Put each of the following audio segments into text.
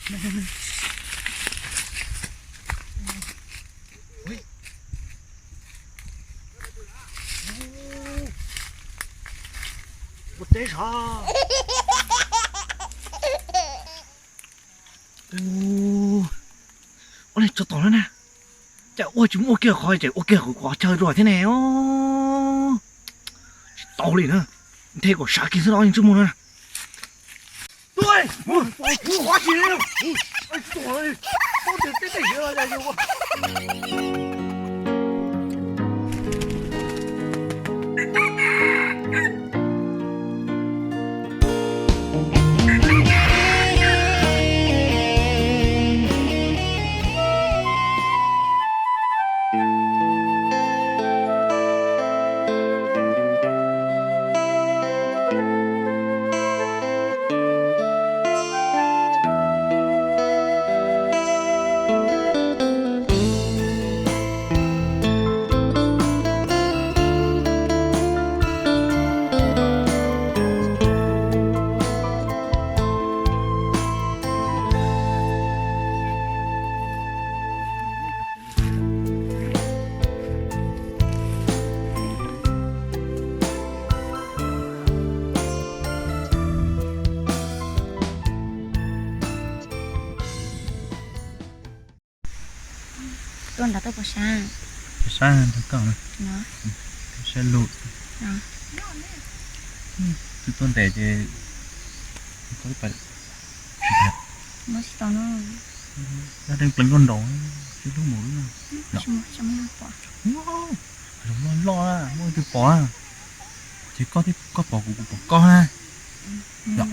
Ua teb sav. Ua li tso tom no na. Cas ua tsis muaj kiag qhov ces ua kiag qhov chaw dua thiab ne. Tsis tau li na. Nthe kom sav kiag xwb los yeej tsis muaj na. Tuaj nrad tuaj puas sab? Sab nrad koj na. Sab lug. Twb tuaj ntes ces koj pais. Muab tsis tau no. Dab deej pleev koj nraud, tsis hlub mus lub no. Zoo loj loj, muaj ib tug pom na. Ces koj thiab koj pom kuv, kuv pom koj na.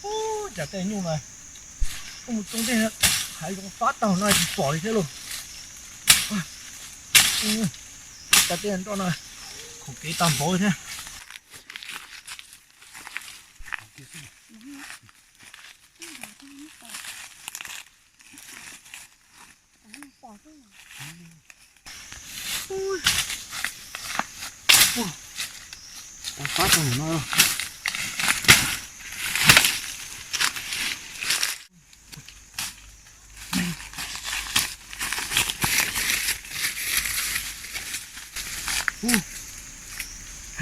Ub, cas tej nyuj no kuj mus rau tej hav zoov fab tag no tsis pom li thiab lauj. Cas tej nroj no khoom kev tag npaum li thiab. Ua fab tau no. Ub,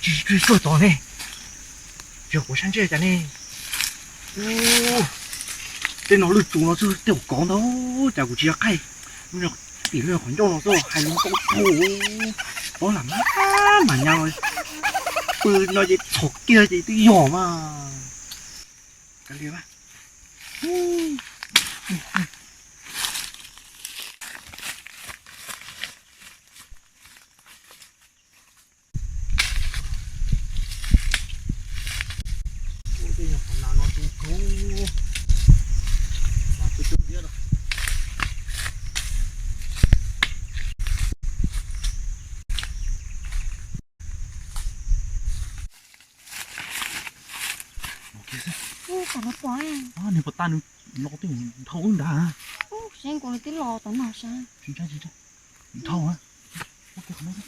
tsis tsuag tod ne, yog kuv sab ntsej cas ne. Ub, tej no lwj tsuv no xwb tej zaum kov ntau, cas kuv tsis yog qaij. Tim lub qhov ncauj no xwb hais lus nkauj pug, paub lam mas mas nyas los pw no ces txhom kiag ces twb yog mas. Kav liam mas. Ua tej nyuag qhov nas no tu kub, mas tu cub diab no. Ub, tom no pom. Nws puas tas nws los twb dhau wb nrad. Ub, saib nkaus li twb los tom no sav. Tsis ntshai, tsis ntshai. Dhau na. Ua kiag qhov no xwb.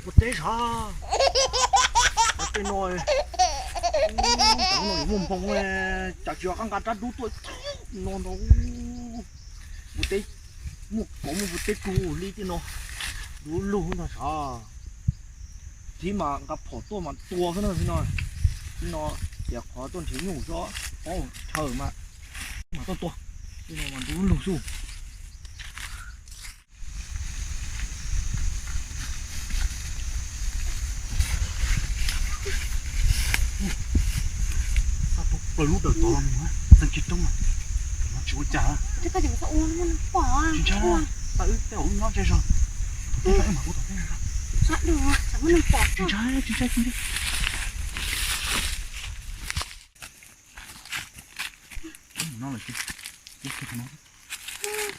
Ua teb sav. Ua tej no, cov no yuav muaj npoo, cas tsis yog qab nqa rab dub tuaj no ntau. Ua teb, muaj kov muaj ua teb kub li tej no, dub lug no sav. Txiv mas nqa phom tuaj mas tua xwb na, txiv no, txiv no tias qhov tuaj nrhiav nyuj xwb, paub chaw mas, mas tuaj tua, txiv no mas nrub lug xwb. Plaws lub dawm tod los mus, txeeg tsis roob, no tsis ua cas. Tsis ntshai, tas wb tej zaum wb nyob ze zog, wb mam ua tom teb no. Tsis ntshai, tsis ntshai, tsis ntshai. No lawm ces, no.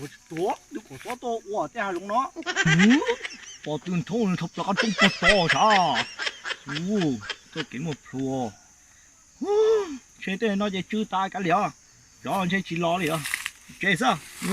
Ua tsis tuag, twb kom xob tuaj ua tej hav zoov no. Pom tw nthoob nthov plaws qab roob pog tod sav. Ub, txoj kev muaj plhus. Ntshe tej no ces tsw tas kav liam os. Zov ntshe tsis los li os. Tsev xwb.